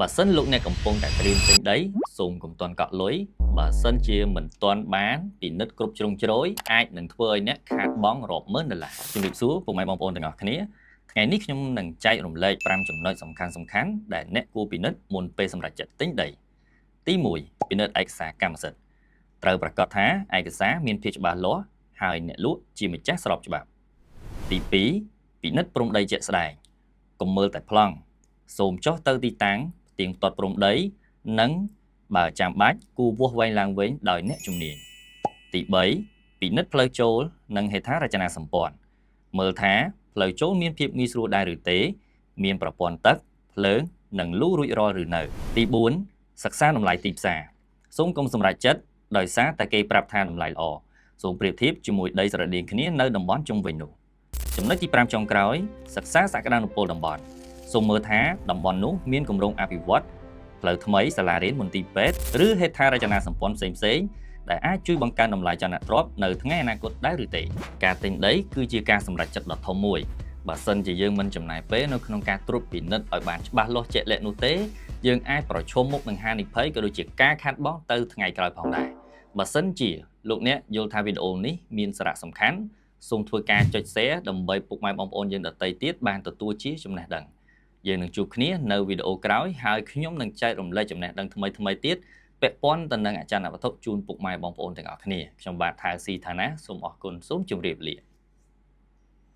បើសិនលោកអ្នកកំពុងតែត្រៀមទិញដីសូមកុំទាន់កក់លុយបើសិនជាមិនទាន់បានពិនិត្យគ្រប់ជ្រុងជ្រោយអាចនឹងធ្វើឲ្យអ្នកខាតបង់រាប់ម៉ឺនដុល្លារជំរាបសួរពុកម៉ែបងប្អូនទាំងអស់គ្នាថ្ងៃនេះខ្ញុំនឹងចែករំលែក5ចំណុចសំខាន់ៗដែលអ្នកគួរពិនិត្យមុនពេលសម្រេចចិត្តទិញដីទី1ពិនិត្យឯកសារកម្មសិទ្ធិត្រូវប្រាកដថាឯកសារមានភាពច្បាស់លាស់ហើយអ្នកលក់ជាម្ចាស់ស្របច្បាប់ទី2ពិនិត្យព្រំដីជាក់ស្ដែងកុំមើលតែប្លង់សូមចុះទៅទីតាំងផ្ទៀងផ្ទាត់ព្រំដីនិងបើចាំបាច់គួរវាស់វែងឡើងវិញដោយអ្នកជំនាញទី3ពិនិត្យផ្លូវចូលនិងហេដ្ឋារចនាសម្ព័ន្ធមើលថាផ្លូវចូលមានភាពងាយស្រួលដែរឬទេ មានប្រព័ន្ធទឹកភ្លើងនិងលូរួចរាល់ឬនៅទី4សិក្សាតម្លៃទីផ្សារសូមកុំសម្រេចចិត្តដោយសារតែគេប្រាប់ថាតម្លៃល្អសូមប្រៀបធៀបជាមួយដីស្រដៀងគ្នានៅតំបន់ជុំវិញនោះចំណុចទី5ចុងក្រោយសិក្សាសក្តានុពលតំបន់សូមមើលថាតំបន់នោះមានគម្រោងអភិវឌ្ឍផ្លូវថ្មីសាលារៀនមន្ទីរពេទ្យឬហេដ្ឋារចនាសម្ព័ន្ធផ្សេងៗដែលអាចជួយបង្កើនតម្លៃចលនទ្រព្យនៅថ្ងៃអនាគតដែរឬទេការទិញដីគឺជាការសម្រេចចិត្តដ៏ធំមួយបើសិនជាយើងមិនចំណាយពេលនៅក្នុងការត្រួតពិនិត្យឲ្យបានច្បាស់លាស់ជាក់លាក់នោះទេយើងអាចប្រឈមមុខនឹងហានិភ័យក៏ដូចជាការខាតបង់ទៅថ្ងៃក្រោយផងដែរបើសិនជាលោកអ្នកយល់ថាវីដេអូនេះមានសារៈសំខាន់សូមធ្វើការចុច Share ដើម្បីពុកម៉ែបងប្អូនយើងដទៃទៀតបានទទួលជាចំណេះដឹងយើងនឹងជួបគ្នានៅវីដេអូក្រោយហើយខ្ញុំនឹងចែករំលែកចំណេះដឹងថ្មីៗទៀតពាក់ព័ន្ធទៅនឹងអចលនវត្ថុជូនពុកម៉ែបងប្អូនទាំងអស់គ្នាខ្ញុំបាទថៅស៊ីឋានាសូមអរគុណសូមជម្រាបលា។